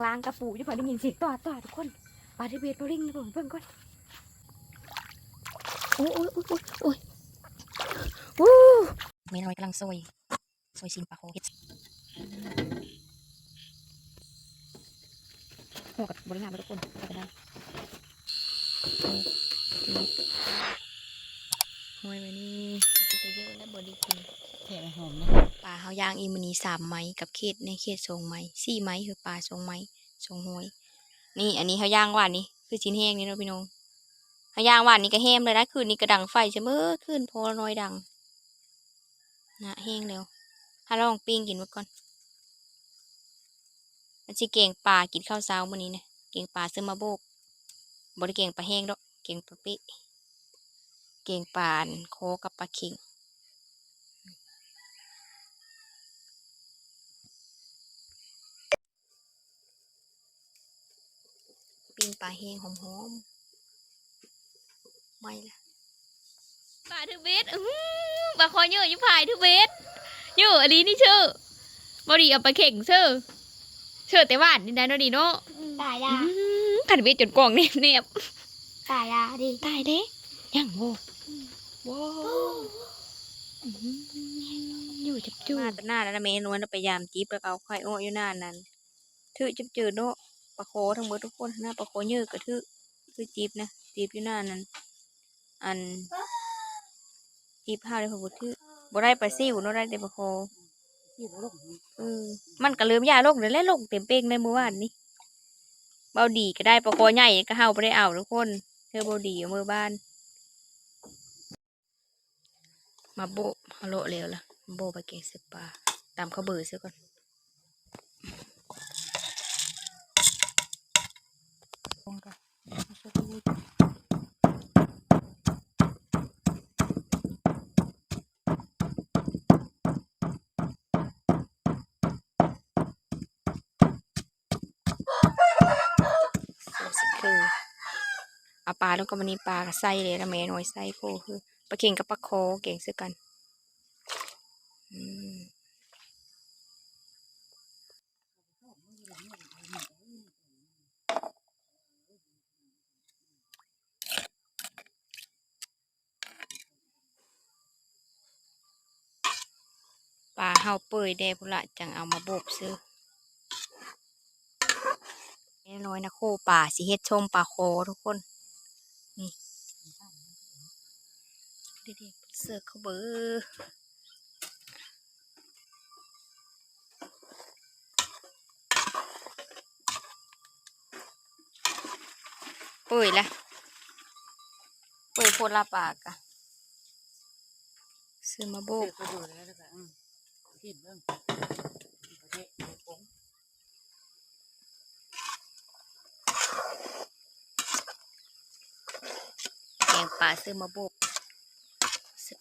ກາງກະປູຢູ່ ພໍໄດ້ຍິນສຽງຕອດໆ ທຸກຄົນ. ປາຖືເບັດ ພໍລິງ ເບິ່ງກ່ອນ. ໂອ້ຍ ໂອ້ຍ ໂອ້ຍ ໂອ້ຍ ໂອ້ຍ ໂອ້ ແມ່ນວ່າກຳລັງຊອຍ ຊອຍຊີ້ນປາຄໍເຮັດ ໂອ້ ກໍບໍ່ໄດ້ງາມເດ້ທຸກຄົນ ກໍໄດ້ ຫ້ອຍໄວ້ນີ້ ເປັນຕາເຢີະແລ້ວບໍ່ໄດ້ກິນ ແທະໃຫ້ຫອມເນາະ. ປາເຮົາຍ່າງອີ່ມື້ນີ້ສາມໄມ້ ກັບເຂດໃນເຂດສອງໄມ້ ສີ່ໄມ້ ຄືປາສອງໄມ້ ສອງຫ້ອຍ. ນີ້ ອັນນີ້ເຮົາຍ່າງຫວານນີ້ ຄືຊີ້ນແຫ້ງນີ້ເນາະພີ່ນ້ອງ. ເຮົາຍ່າງຫວານນີ້ກໍແຮມເລີຍນະ ຄືນນີ້ກໍດັງໄຟຊະເໝີ ຄືນພໍໜ້ອຍດັງນະ ແຫ້ງແລ້ວ. ຫາລອງປີ້ງກິນເບິ່ງກ່ອນ. ມັນຊິແກງປາກິນເຂົ້າເຊົ້າມື້ນີ້ນະ ແກງປາເຊິ່ງມາໂບກ ບໍ່ໄດ້ແກງປາແຫ້ງດອກ ແກງປາເປະ ແກງປາອັນຄໍກັບປາເຂັງ. ປີ້ງປາແຫ້ງຫອມໆ ໄໝ້ລະ. ປາຖືເບັດ ອື້ຫື ປາຄໍເຍີະຢູ່ພາຍຖືເບັດ ເຍີະອີ່ຫຼີນີ້ເຊີ. ບໍ່ດີເອົາປາເຂັງເຊີ ເຊີແຕ່ຫວານນີ້ໄດ໋ເນາະ ດີເນາະ. ຕາຍລະ ອື ຄັນເບັດຈົນກ້ອງແນບໆ ຕາຍລະ ດີ ຕາຍເດ້. ຍັງບໍ່ ອື ວ້າວ ອື ຢູ່ຈັບຈູ ມາແຕ່ນານແລ້ວນະ ແມ່ນວນໄປຢາມຈິບ ແລ້ວກໍເອົາໄຂ່ອອກຢູ່ນານນັ້ນ. ຖືກຈິບເຈີເນາະ ປາຄໍທັງເບິດທຸກຄົນນະ ປາຄໍເຍີະກໍຖືກ ຄືຈິບນະ ຈິບຢູ່ໜ້ານັ້ນ ອັນ ຈິບຫາໄດ້ ເພິ່ນບໍ່ຖືກ ບໍ່ໄດ້ປາຊິວເນາະ ໄດ້ແຕ່ປາຄໍ. ເອີ ມັນກໍເລີ່ມຢາລົງແລ້ວ ລົງເຕັມເປ່ງໃນມື້ວານນີ້. ເບົາດີກໍໄດ້ປາຄໍໃຫຍ່ ກໍເຮົາບໍ່ໄດ້ເອົາທຸກຄົນ ເທື່ອເບົາດີເອົາເມືອບ້ານ. ມາໂບະ ເຮົາເລາະແລ້ວລະ ໂບະໄປແກງໃສ່ປາ ຕຳເຂົ້າເບີໃສ່ກ່ອນ. ເອົາປາລົງກັບອັນນີ້ ປາກໍໃສ່ເລີຍນະ ແມ່ນ້ອຍໃສ່ໂພ ຄືປາເຂັງກັບປາຄໍແກງໃສ່ກັນ. ອືມ ປາເຮົາເປີຍແດ່ພຸ້ນລະ ຈັ່ງເອົາມາໂບກຊື່. ແມ່ນ້ອຍນະໂຄປາ ຊິເຮັດສົ້ມປາຄໍທຸກຄົນ. ນີ້ ເສິກເຂົ້າເບີ. ເປີຍລະ ເປີຍໂພດລະປາກະ ຊື້ມາໂບກ ແກງປາຊື້ມາໂບກ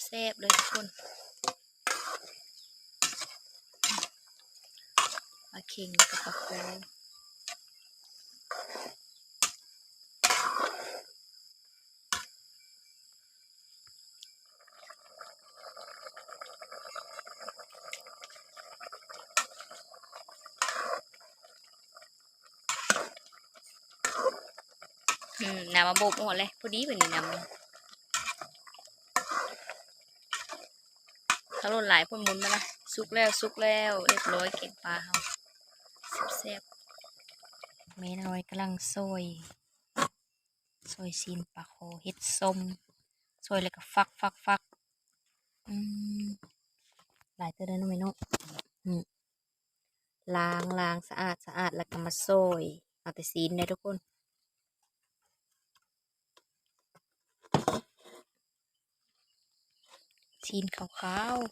ແຊບໆ ເລີຍທຸກຄົນ. ປາເຂັງກັບປາຄໍ ອືມ ນ້ຳມາໂບກໝົດເລີຍ ພໍດີບັດນີ້ນ້ຳ ຖ້າລົ້ນຫຼາຍພຸ້ນໝູນມາລະ. ສຸກແລ້ວ ສຸກແລ້ວ ຮຽບຮ້ອຍ ແກງປາເຮົາ ແຊບໆ. ແມ່ນ້ອຍກຳລັງຊອຍ ຊອຍຊີ້ນປາຄໍເຮັດສົ້ມ ຊອຍແລ້ວກໍຟັກໆໆ. ອືມ ຫຼາຍເຕີບເນາະແມ່ເນາະ. ອືມ ລ້າງ ລ້າງສະອາດ ສະອາດ ແລ້ວກໍມາຊອຍ ເອົາແຕ່ຊີ້ນເດີທຸກຄົນ. ຊີ້ນຂາວໆ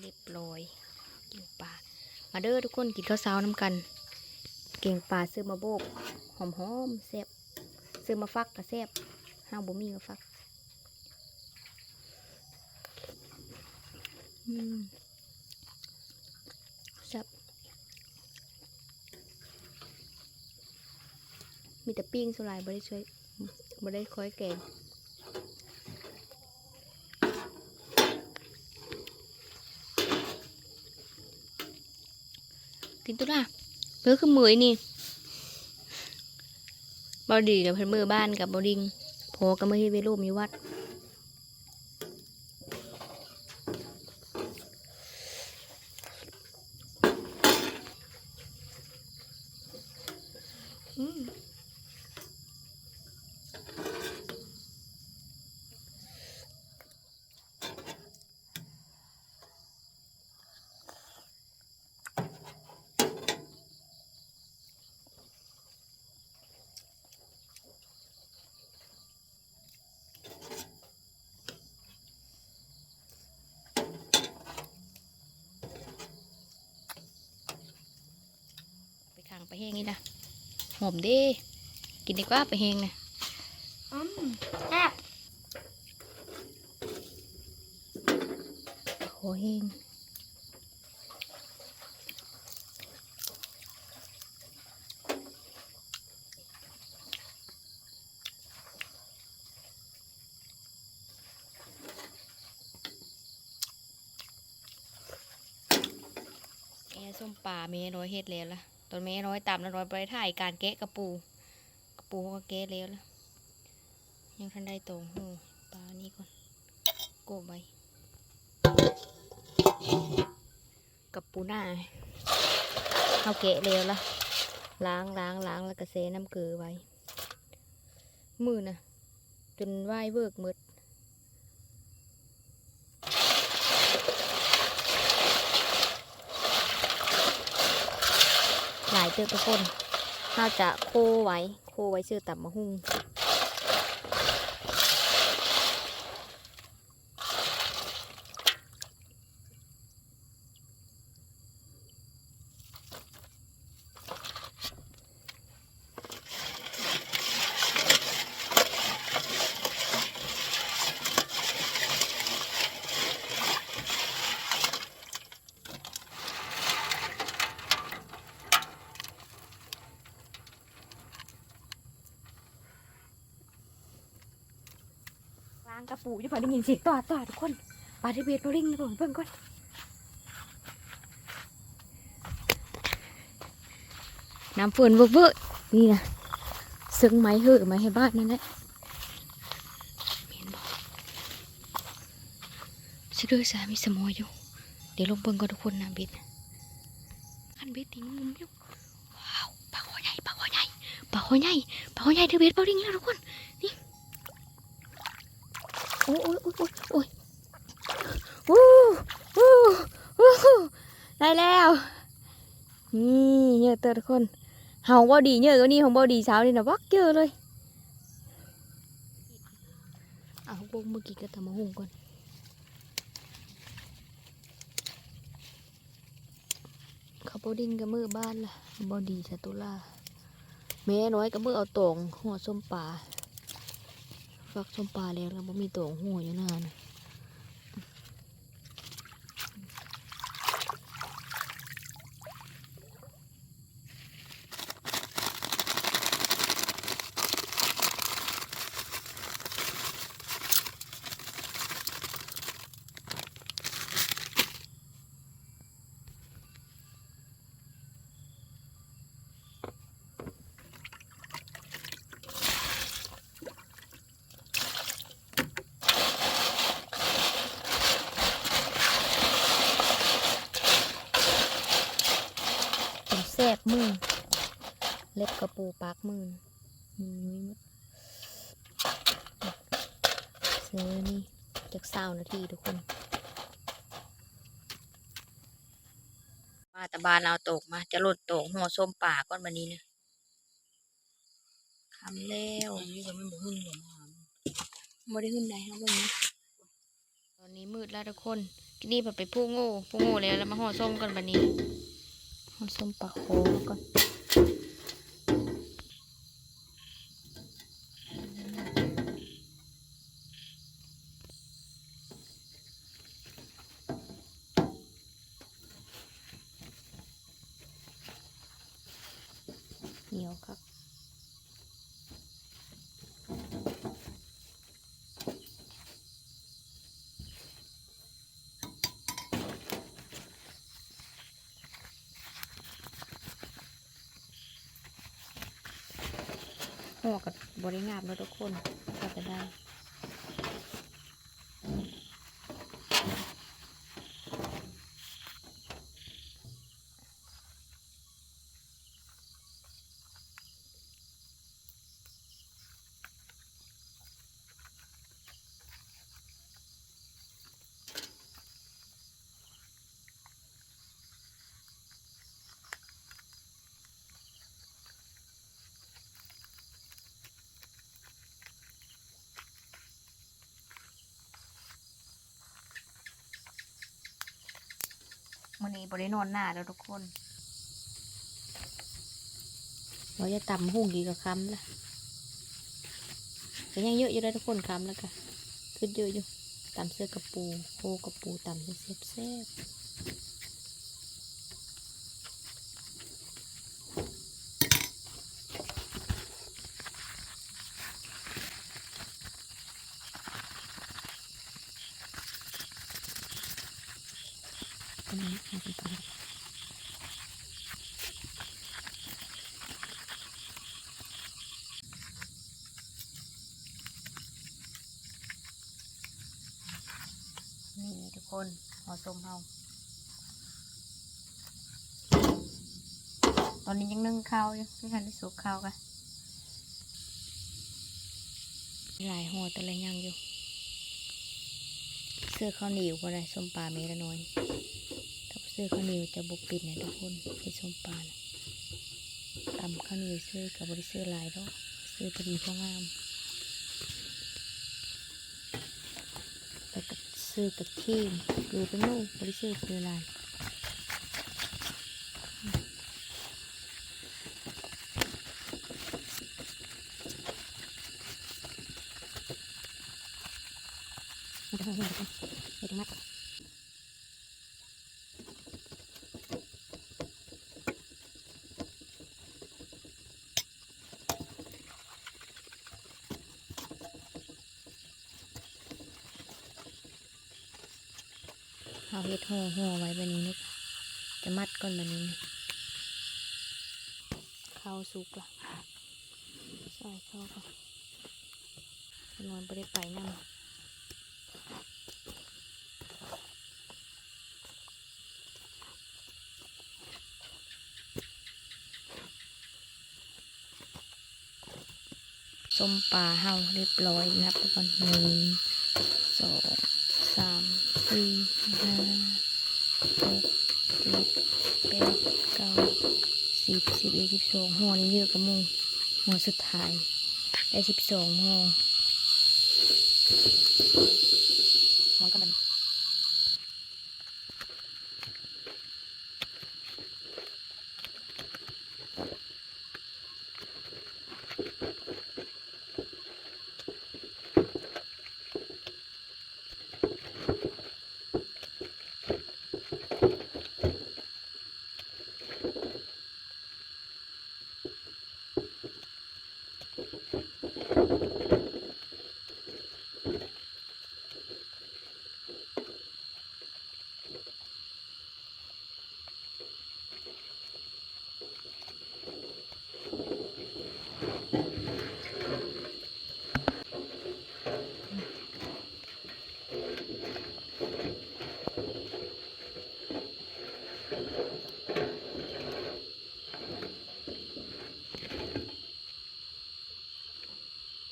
ນີ້ ຮຽບຮ້ອຍ ແກງປາ. ມາເດີທຸກຄົນ ກິນເຂົ້າເຊົ້ານຳກັນ. ແກງປາຊື້ມາໂບກ ຫອມໆ ແຊບ ຊື້ມາຟັກກໍແຊບ ເຮົາບໍ່ມີມາຟັກ. ອືມ ແຊບ. ມີແຕ່ປີ້ງສ່ວນຫຼາຍ ບໍ່ໄດ້ຊ່ວຍ ບໍ່ໄດ້ຄ່ອຍແກງ. ກິນໂຕລະ ເອີ ຄືມື້ນີ້ ບໍ່ດີແລ້ວ ເພິ່ນເມືອບ້ານກັບບໍ່ດິງ ພໍ່ກໍເມືອເຮັດວຽກໂລມຢູ່ວັດ. ອືມ. ໄປຂ້າງປາແຫ້ງນີ້ນະ ຫອມເດ້ ກິນດີກວ່າປາແຫ້ງນະ. ອືມ ແຊບ ປາຄໍແຫ້ງ. ແອ ສົ້ມປາແມ່ນ້ອຍເຮັດແລ້ວລະ ຕອນແມ່ນ້ອຍຕຳລະ ນ້ອຍບໍ່ໄດ້ຖ່າຍການແກະກະປູ ກະປູເຮົາກໍແກະແລ້ວລະ ຍັງທັນໄດ້ຕອງຫູປານີ້ກ່ອນ ໂກະໄວ້. ກັບປູນາ ເຮົາແກະແລ້ວລະ ລ້າງ ລ້າງ ລ້າງ ແລ້ວກໍແຊ່ນ້ຳເກືອໄວ້ ມື້ນະ ຈົນວາຍເວີກໝົດ ຫຼາຍເຕີບທຸກຄົນ. ເຮົາຈະໂຄໄວ້ ໂຄໄວ້ເຊື່ອຕຳບັກຫຸ່ງ. ລ້າງກະປູຢູ່ ພໍໄດ້ຍິນສຽງຕອດໆ ທຸກຄົນ ປາທີ່ເບັດບໍ່ລິງ ເບິ່ງ ເບິ່ງກ່ອນ ນ້ຳເຟີນເວີກໆ ນີ້ນະ ເຊິ່ງໄມ້ເຫີໄມ້ໃຫ້ບາດນັ້ນແຫຼະ ແມ່ນບໍ່ ຊິເດີສາມີສະໝໍຢູ່ ດຽວລອງເບິ່ງກ່ອນທຸກຄົນ ນ້ຳເບັດ ຄັນເບັດນີ້ງຸ້ມຢູ່. ວ້າວ ປາຄໍໃຫຍ່ ປາຄໍໃຫຍ່ ປາຄໍໃຫຍ່ ປາຄໍໃຫຍ່ຖືເບັດເປົ່າລິງແລ້ວທຸກຄົນ ນີ້ ໂອ້ຍ ໂອ້ຍ ໂອ້ຍ ໂອ້ຍ ໂອ້ຍ ໂອ້ ໂອ້ ໄດ້ແລ້ວ ນີ້ ເຍີະເຕີບທຸກຄົນ ເຮົາບໍ່ດີເຍີະກວ່ານີ້ ຂອງບໍ່ດີເຊົ້ານີ້ນະ ບັກເຍີະເລີຍ ເອົາ ບົກມື້ກີ້ກັບຕຳບັກຫຸ່ງກ່ອນ. ເຂົາບໍ່ດິນກໍເມືອບ້ານລະ ບໍ່ດີຊະຕຸລາ ແມ່ນ້ອຍກໍເມືອເອົາຕອງຫົວສົ້ມປາ ຟັກສົ້ມປາແລ້ວ ແລ້ວບໍ່ມີຕອງຫົວຢູ່ນານະ. ເປັນແຊບມື້ ເລັບກະປູປາກມື້ ຍຸຍໆໝົດ. ເຊີນີ້ຈັກຊາວນາທີທຸກຄົນ ມາແຕ່ບ້ານເອົາໂຕກມາ ຈະລົດໂຕກຫົວສົ້ມປາກ່ອນບາດນີ້ນະ ຄ່ຳແລ້ວ ອັນນີ້ກໍມັນບໍ່ຫຶ້ນບໍ່ມາ ບໍ່ໄດ້ຫຶ້ນໃດ ເຮົາເບິ່ງນະ. ຕອນນີ້ມືດແລ້ວທຸກຄົນ ກິນນີ້ເພິ່ນໄປປູໂງ່ ປູໂງ່ແລ້ວ ແລ້ວມາຫໍ່ສົ້ມກ່ອນບາດນີ້ ຫໍ່ສົ້ມປາຄໍກ່ອນ ໜຽວຄັກ. ຫົວກໍບໍ່ໄດ້ງາມເນາະທຸກຄົນ ກໍຈະໄດ້. ມື້ນີ້ບໍ່ໄດ້ນອນໜ້າແລ້ວທຸກຄົນ ວ່າຈະຕຳຫຸ່ງອີກກໍຄ່ຳລະ ກໍຍັງເຍອະຢູ່ເດ້ທຸກຄົນ ຄ່ຳແລ້ວກໍຄືເຍອະຢູ່. ຕຳເສືອກະປູ ໂຄກະປູ ຕຳແຊບໆ. ນີ້ທຸກຄົນ ຫົວສົ້ມເຮົາ ຕອນນີ້ຍັງໜຶ້ງເຂົ້າຢູ່ ຍັງບໍ່ທັນໄດ້ສຸກເຂົ້າກະ ຫຼາຍຫໍ່ ແຕ່ລະຢ່າງຢູ່. ເສື້ອເຂົ້າໜຽວບໍ່ໄດ້ ສົ້ມປາເມລະນ້ອຍ ຖ້າບໍ່ເສື້ອເຂົ້າໜຽວຈະບໍ່ເປັນນະທຸກຄົນ ເຮັດສົ້ມປານະ. ຕຳເຂົ້າໜຽວເສື້ອກໍບໍ່ໄດ້ເສື້ອຫຼາຍດອກ ເສື້ອພໍດີພໍງາມ ແລ້ວກໍເສື້ອກະທຽມ ເກືອ ແປ້ງນົວ ບໍ່ໄດ້ເສື້ອຫຼາຍ. ເຮົາເຮັດຫໍ່ໆໄວ້ບາດນີ້ເນາະ ຈະມັດກ່ອນບາດນີ້. ເຂົ້າສຸກລະ ໃສ່ເຂົ້າກ່ອນ ນ້ອຍບໍ່ໄດ້ໄປນຳ. ສົ້ມປາເຮົາຮຽບຮ້ອຍ ນັບໄປກ່ອນ ໜຶ່ງ ສອງ ສາມ ສີ່ ຫ້າ ຫົກ ເຈັດ ແປດ ເກົ້າ ສິບ ສິບເອັດ ສິບສອງ ຫໍ່ນີ້ເຍອະກວ່າໝູ່ ຫໍ່ສຸດທ້າຍ ໄດ້ສິບສອງຫໍ່ ຮ້ອຍກ່ອນບາດນີ້.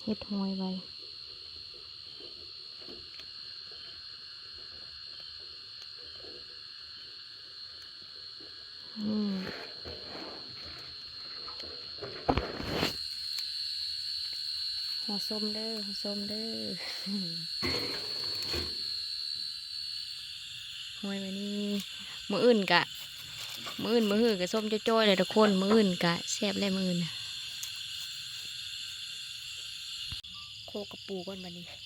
ເຮັດຫ້ອຍໄວ້ ອືມ ຫົວສົ້ມເດີ ຫົວສົ້ມເດີ. ໂອ້ຍ ມື້ນີ້ ມື້ອື່ນກະ ມື້ອື່ນມື້ຮືກະສົ້ມຈ້ອຍໆແຫຼະທຸກຄົນ ມື້ອື່ນກະແຊບແຫຼະມື້ອື່ນນະ. ໂຄກະປູກ່ອນບາດນີ້. ໂ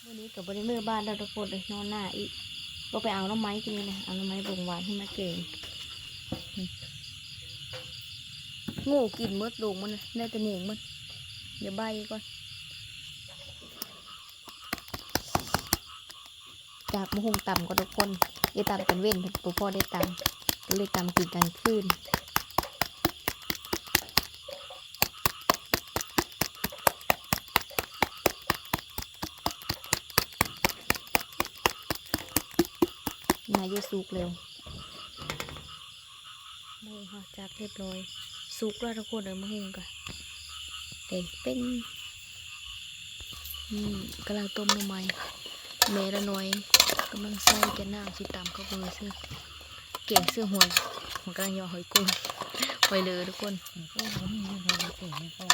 ມື້ນີ້ກໍບໍ່ໄດ້ເມືອບ້ານແລ້ວທຸກຄົນເອີຍ ນອນໜ້າອີກ. ບໍ່ໄປເອົາໜໍ່ໄມ້ກິນນີ້ນະ ເອົາໜໍ່ໄມ້ບົງຫວານຂຶ້ນມາແກງ. ອືມ ງູກິນໝົດໂດງມັນນະ ໄດ້ແຕ່ໜີງມັນ. ດຽວໄບກ່ອນ. ຈາກໝາກຫຸ່ງຕຳກ່ອນທຸກຄົນ ໄດ້ຕຳຕອນເວັນ ບໍ່ພໍໄດ້ຕຳ ກໍເລີຍຕຳກິນກາງຄືນ. ໜ້າຈະສຸກແລ້ວ ໝາກຫຸ່ງເຮົາຈັກຮຽບຮ້ອຍ ສຸກແລ້ວທຸກຄົນເອີຍ ໝາກຫຸ່ງກະແດງເປັນ. ນີ້ກຳລັງຕົ້ມໜໍ່ໄມ້ ແມ່ລະນ້ອຍກຳລັງໃສ່ແກ່ນາງ ຊິຕຳເຂົ້າເບີໃສ່ ແກງເສືອຫອຍ ມັນກຳລັງຍໍຫອຍໂກງ ຫອຍເລີທຸກຄົນ. ໂອ້ ບໍ່ມີເງິນເຮົາເກັບໃຫ້ເຂົາ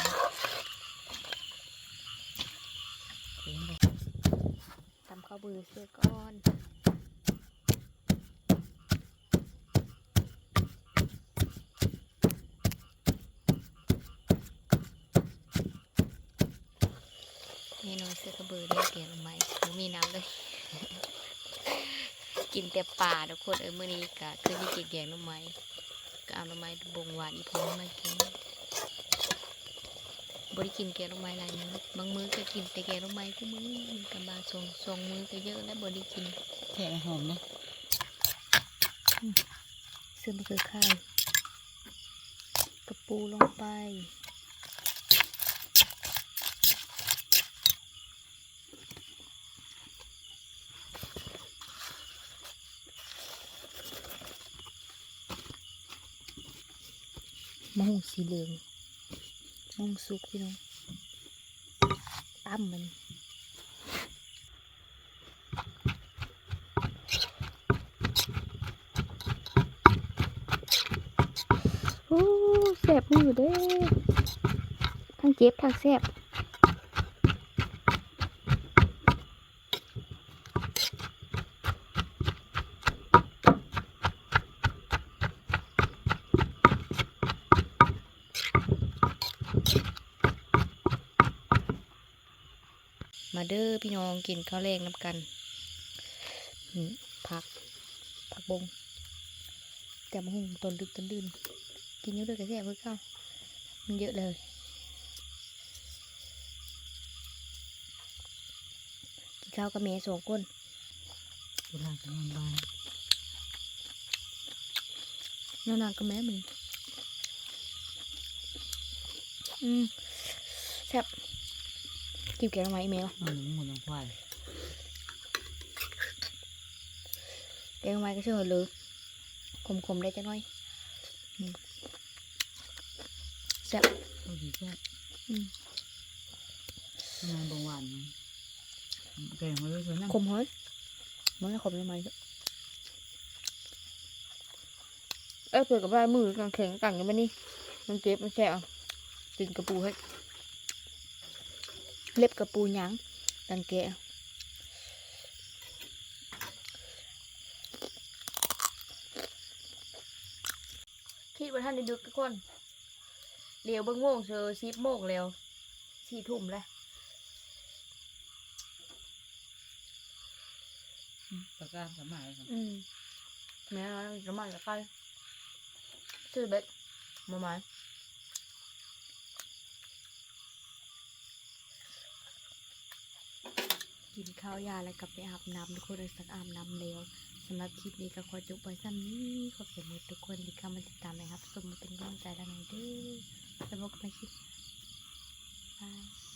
ຕຳເຂົ້າເບີເສຍກ່ອນ. ເມນູເສືອກະເບີ ໄດ້ແກງໜໍ່ໄມ້ ບໍ່ມີນ້ຳເລີຍ ກິນແຕ່ປາທຸກຄົນເອີຍ. ມື້ນີ້ກະຄືຊິກິນແກງໜໍ່ໄມ້ ກໍເອົາໜໍ່ໄມ້ບົງຫວານອີ່ພໍ່ມາກິນ. ບໍ່ໄດ້ກິນແກງໜໍ່ໄມ້ຫຼາຍມື້ ບາງມື້ກໍກິນແຕ່ແກງໜໍ່ໄມ້ຄູ່ມື້ ກັບບາງຊ່ວງ ຊ່ວງມື້ກໍເຍອະແລ້ວບໍ່ໄດ້ກິນ. ແກງຫອມເນາະ. ອືມ ເສືອມະເຂືອຄາຍ ກະປູລົງໄປ. ໝາກຫຸ່ງສີເຫຼືອງ ໝາກຫຸ່ງສຸກພີ່ນ້ອງ ຕຳມັນ. ໂອ້ ແຊບມື້ເດ້ ທັງເຈັບທັງແຊບ. ມາເດີພີ່ນ້ອງ ກິນເຂົ້າແລງນຳກັນ. ນີ້ ຜັກ ຜັກບົງ ຕຳບັກຫຸ່ງຕອນດຶກຕອນດື່ນ ກິນຢູ່ເດີກະແຊບຄືເກົ່າ ມັນເຍາະເລີຍ. ກິນເຂົ້າກັບແມ່ສອງຄົນ ເວລາກໍນອນບ່າຍ ນອນນານກັບແມ່ມື້ນີ້. ອືມ ແຊບ ກິນແກງໜໍ່ໄມ້ອີ່ແມ່ວະ ອືມ ໝູນຳຄວາຍ ແກງໜໍ່ໄມ້ກໍຊິເລີ ຂົມໆ ໄດ້ຈັກໜ້ອຍ. ອືມ ແຊບ ພໍດີແຊບ. ອືມ ໜໍ່ໄມ້ບົງຫວານ ແກງເລີຍ ຂົມເຮີ້ຍ ມັນກໍຂົມໜໍ່ໄມ້. ເອີ ເພິ່ນກໍວ່າມືກາງແຂງກັນຢູ່ບັດນີ້ ມັນເຈັບ ມັນແສບ ຕີນກະປູເຮັດ ເລັບກະປູຫຍັງ ກັນແກະ. ຄິດວ່າທັນໄດ້ດຶກທຸກຄົນ ຫຼຽວເບິ່ງໂມງເຊີ ສິບໂມງແລ້ວ ສີ່ທຸ່ມແລ້ວ. ອືມ ປາການກໍມາແລ້ວ. ອືມ ແມ່ນແລ້ວ ກໍມາແລ້ວ ໃກ້ ຊື້ເບັດ ມາໝາຍ. ກິນເຂົ້າຢາແລ້ວກໍໄປອາບນ້ຳ ທຸກຄົນເອີຍ ສັກອາບນ້ຳແລ້ວ. ສຳລັບຄລິບນີ້ກໍຂໍຈົບໄວ້ສ່ຳນີ້ ຂອບໃຈໝົດທຸກຄົນທີ່ເຂົ້າມາຕິດຕາມ ແລະ ຮັບຊົມ ມາເປັນກຳລັງໃຈໃຫ້ເຮົາເດີ. ແລ້ວພົບກັນໃໝ່ຄລິບ ບາຍ.